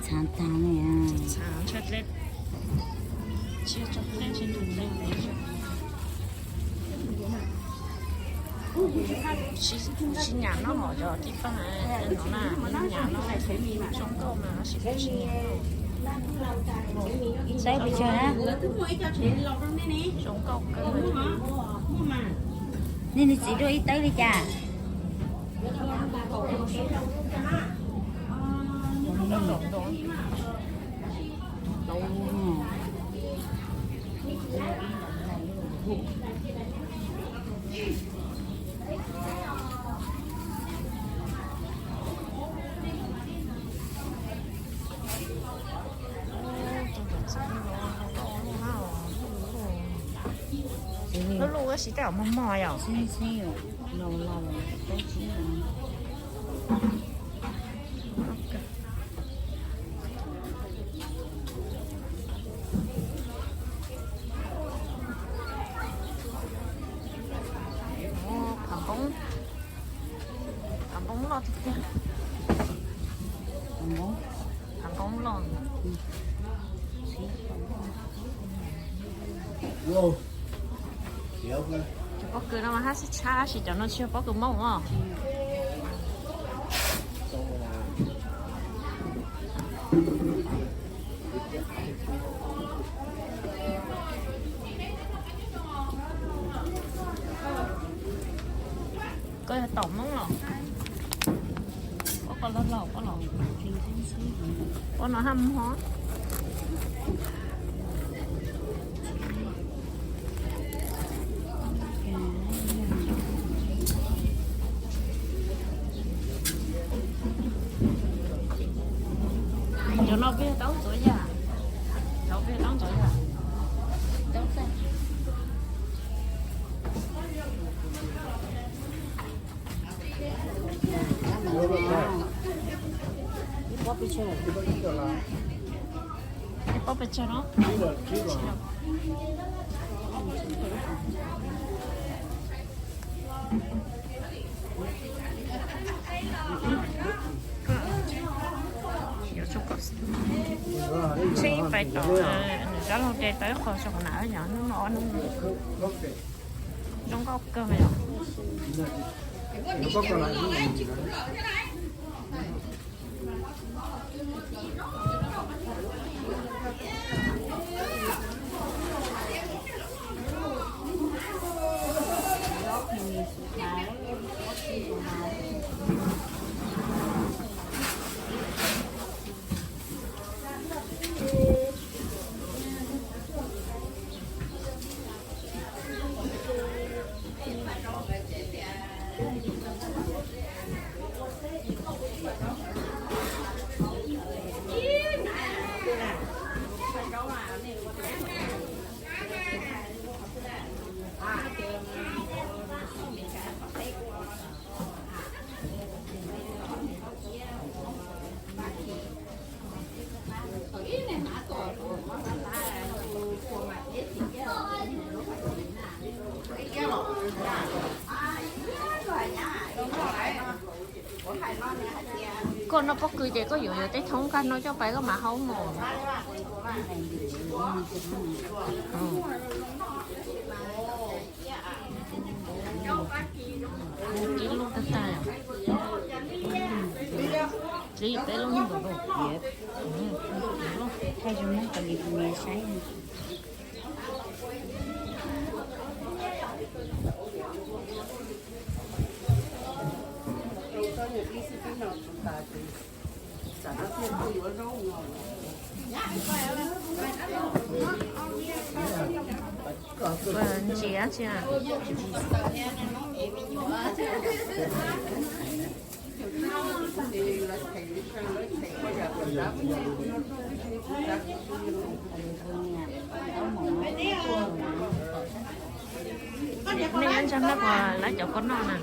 Txav tag ne. Kuv tsis nyam noj hom cov tib paj no na, kuv nyam noj zoo nkauj mas tab sis kuv tsis nyam noj. Saib pes tsawg na? Zoo nkauj kawg. Nej nws txiv dua ib tawb li cas? Lub lub tab sis tej zaum mos mos yom. Phav npoob, phav npoob loj tiag tiag. Phav npoob loj. Cov pob kws no mas haj tshab tshab, tab sis cov no tsis yog pob kws Hmoob os. Koj yog tom Hmoob los? Pob kws loj loj, pob los, pob no haj muag. Cov no peb taub ntxuav yam, cov peb taub ntxuav yam. Ib pob pes tsawg? Ib pob pes tsawg no? Tsheej pais tom nws zab laug de tau ib qho tso na, yog hnub no ob hnub. Zoo nkauj kawg yom. Koj noj pob kws ces koj yuav yuav tej thoob nkag no coj pais koj mam haub mos. Ib lub tag tag. Txiv peb lub nkaus. Thaij zoo na, kom li kuv niam saib. Ntsia tsi. Nej ntsia noj kuv lawv cov kua noj na.